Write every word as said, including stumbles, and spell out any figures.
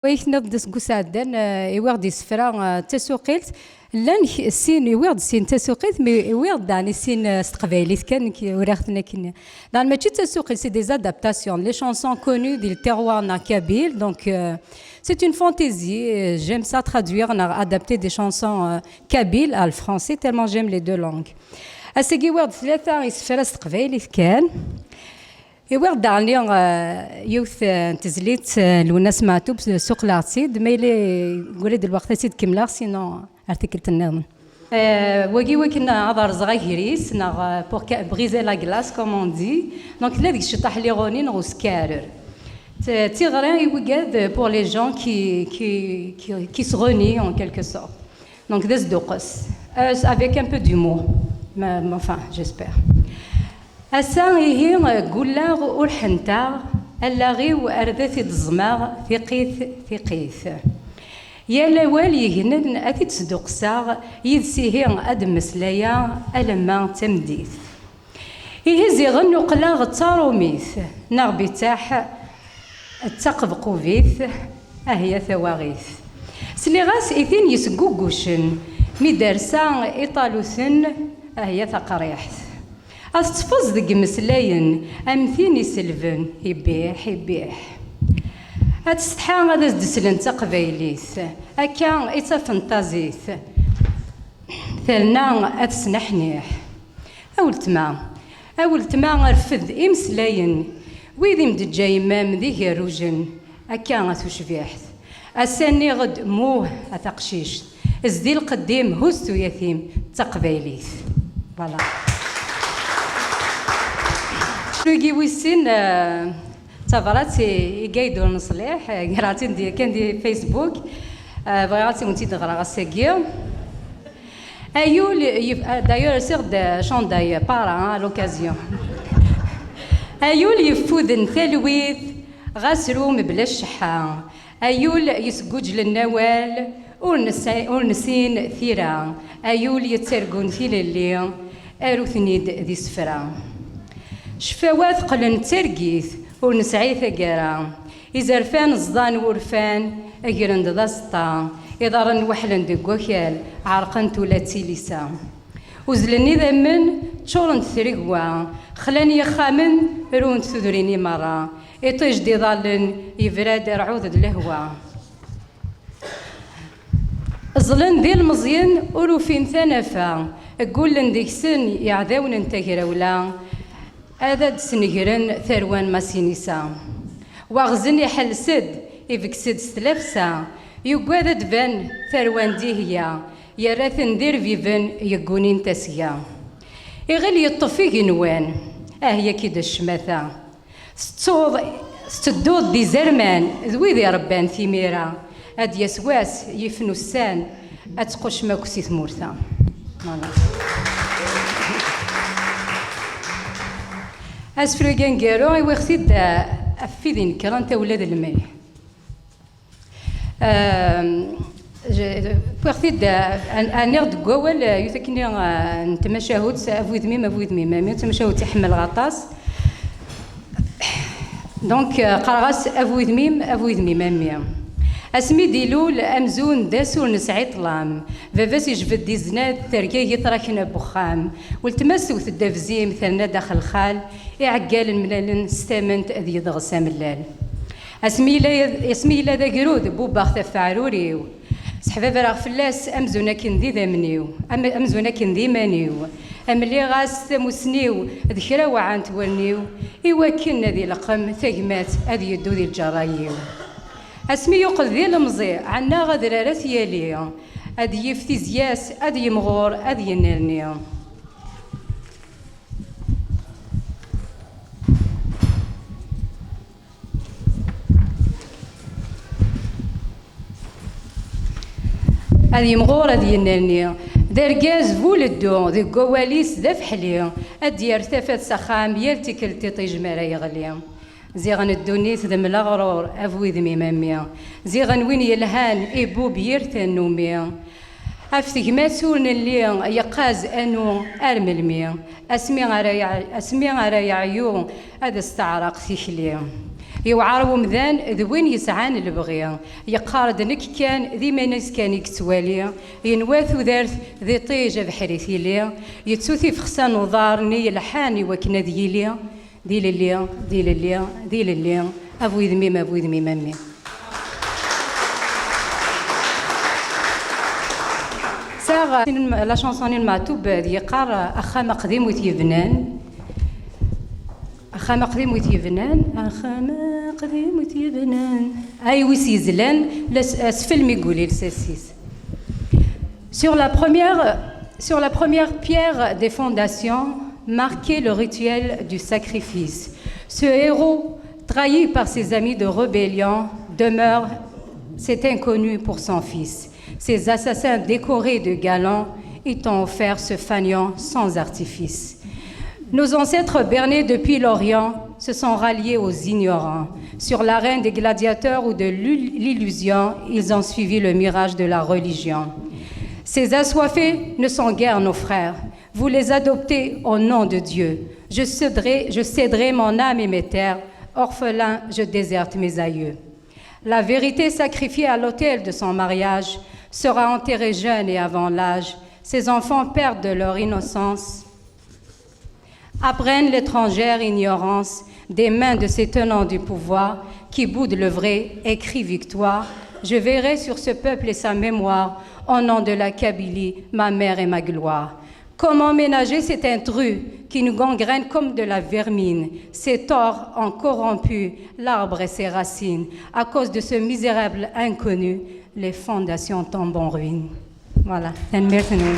Wayek tenniḍ-d seg usɛeddan, eh, iwiɣ-d isefra, eh, d tasuqilt. Llan k-, sin, iwiɣ-d sin tasuqilt, mi iwiɣ-d daɣen i sin, eh, s teqbaylit kan, nekk uriɣ-ten akkenni. Daɣen mačči d tasuqilt, c'est des adaptations. Les chansons connues di le terroir neɣ kabyle, donc, euh, c'est une fantaisie. Euh, j'aime ça traduire, neɣ adapter des chansons, euh, kabyles à le français, tellement j'aime les deux langues. Ass-agi iwiɣ-d tlata isefra s teqbaylit kan. Iwiɣ-d daɣen, eh, yiwet, eh, n tezlit, eh, n Lwennas Meɛtub, suqleɣ-tt-id, ma yella yeggra-d lweqt ad tt-id-kemmleɣ, sinon ar tikkelt nniḍen. Eh, wagi wakken ad rẓeɣ agris, neɣ, eh, pour ca-, briser la glace, comme on dit. Donc, tella deg ciṭaḥ l'ironie neɣ uskarer. T-, d tiɣri i wigad, pour les gens qui, qui, qui, qui se renient en quelque sorte. Donc, d asduqqes. Euh, avec un peu d'humour. Mais, mais enfin, j'espère. Ass-a, ihi, ggulleɣ ur ḥenteɣ, allaɣ-iw ar d at-id-ẓẓmeɣ, tiqqit, tiqqit. Yal awal yegnen ad t-id-sduqqseɣ, yid-s ihi ad d-mmeslayeɣ alamma d tameddit. Ihi ziɣen uqleɣ d taṛumit, neɣ bitaḥ d taqebqubit, ahya tawaɣit. Sliɣ-as i tin yesguggucen, mi d-tersa iṭaluten, ahya taqriḥt. Ad teṭṭfeẓ deg imeslayen, am tin iselben, ibiḥ, ibiḥ. Ad tsetḥa ad as-d-slen d taqbaylit, akka i d tafenṭazit. Terna ad tesneḥniḥ. A weltma, a weltma, rfed imeslayen, wid i m-d-teǧǧa yemma-m d igerrujen, akka a tucbiḥt. Ass-a nniɣ-d muh a taqcict, zdi lqeddim, huzz tuyat-im d taqbaylit. Voilà. Wigi wis sin, eh, d tabrat i, i Gaydul Neṣliḥ, eh, greɣ-tt-id di, kan di Facebook. Eh, bɣiɣ ad tt-id-ɣreɣ ass-agi. Ayul yef-, ah, d'ailleurs, rsiɣ-d chandail para, hein, à l'occasion. Ayul yeffuden talwit, ɣas ru mebla cceḥḥa. Ayul yesguǧlen awal, ur nesɛi-, ur nessin tira. Ayul yettargun tilelli, aru-ten-id d isefra. Ccfawat qqlen d targit, ur nesɛi taggara. Izerfan ẓḍan wurfan, gren-d d aẓeṭṭa. Iḍarren weḥlen deg wakal, ɛerqent ula d tilisa. Uzlen idammen, ččurent tregwa. Xlan yixxamen, runt tudrin i merra. Iṭij d iḍallen, yebra-d rrɛud d lehwa. Ẓẓlen d ilmeẓyen, ur ufin tanafa. Ggullen deg-sen yeɛdawen n tagrawla, ad d-snegren tarwa n Masinisa. Waɣzen iḥelles-d, ibges-d s tlafsa. Yuggad ad d-tban tarwa n Dihya, yerra-ten d irbiben yeggunin tasga. Iɣil yeṭṭef igenwan, ah, yak-id ccmata. Tettuḍ, tettedduḍ d izerman d wid irebban timira, ad d-yas wass yifen ussan, ad tquccem akk si tmurt-a. Voilà. Asefru-agi aneggaru, iwiɣ-t-id, eh, ɣef wid inekkren tawla d lmelḥ. Euh, je-, wwiɣ-t-id, euh, an-, aniɣ deg wawal, euh, yut akkenni, euh, n tmacahut, a bu udem-im, a bu udem-im, a mmi, d tamacahut i ḥemmleɣ aṭas. Donc, euh, qqareɣ-as a bu udem-im, a bu udem-im, a mmi. Asmi d-ilul amzun d ass ur nesɛi ṭṭlam. Baba-s ijbed-d iznad, tergagi tṛakna n wexxam. Weltma-s tewwet-d abzim, terna-d axelxal. Iɛeggalen mlalen s tament d yedɣes amellal. Asmi yella, asmi yella d agrud, bubbeɣ tafeɛrur-iw. Seḥbabreɣ fell-as amzun akken d idammen-iw, am-, amzun akken d iman-iw. Mliɣ-as tamussni-w d kra weɛɛent wallen-iw, i wakken ad ileqqem tagmat ad yeddu di lǧerra-iw. Asmi yuqel d ilemẓi, ɛennaɣ adrar ad t-yali, ad yif tizya-s, ad yimɣur, ad yennerni. Ad yimɣur, ad yennerni. D argaz bu leddu, deg wawal-is d afeḥli. Ad d-yerr tafat s axxam, yal tikkelt iṭij mi ara yeɣli. Ziɣen ddunit d mleɣrur, a bu udem-im a mmi. Ziɣen win yelhan, ibub yir tannumi. Ɣef tegmat ur nelli, yeqqaz anu ar melmi. Asmi ara yeɛ-, asmi ara yeɛyu, ad as-teɛreq tikli. Yewɛer umdan d win yesɛan lebɣi. Yeqqar-d nekk kan, d iman-is kan i yettwali. Yenwa tudert d iṭij abeḥri tili. Yettu tifexsa n uḍar-nni yelḥan i wakken ad yili. D ilelli, d ilelli, d ilelli. A bu udem-im, a bu udem-im, a mmi. Sɛiɣ la chanson n Meɛtub d yeqqar: Axxam aqdim wi t-yebnan. Axxam aqdim wi t-yebnan. Axxam aqdim wi t-yebnan. Ay wi s-yezlan, la s-, asfel mi yuli lsas-is. Sur la première, sur la première pierre des fondations, marquait le rituel du sacrifice. Ce héros, trahi par ses amis de rébellion, demeure cet inconnu pour son fils. Ces assassins décorés de galons, ils t'ont offert ce fanion sans artifice. Nos ancêtres bernés depuis l'Orient se sont ralliés aux ignorants. Sur l'arène des gladiateurs ou de l'il-, l'illusion, ils ont suivi le mirage de la religion. Ces assoiffés ne sont guère nos frères. Vous les adoptez au nom de Dieu. Je céderai, je céderai mon âme et mes terres. Orphelin, je déserte mes aïeux. La vérité sacrifiée à l'autel de son mariage sera enterrée jeune et avant l'âge. Ses enfants perdent leur innocence, apprennent l'étrangère ignorance des mains de ces tenants du pouvoir qui boudent le vrai et crient victoire. Je veillerai sur ce peuple et sa mémoire, au nom de la Kabylie, ma mère et ma gloire. Comment ménager cet intrus qui nous gangrène comme de la vermine ? Ses torts ont corrompu l'arbre et ses racines. À cause de ce misérable inconnu, les fondations tombent en ruine. Voilà, tanemmirt-nwen.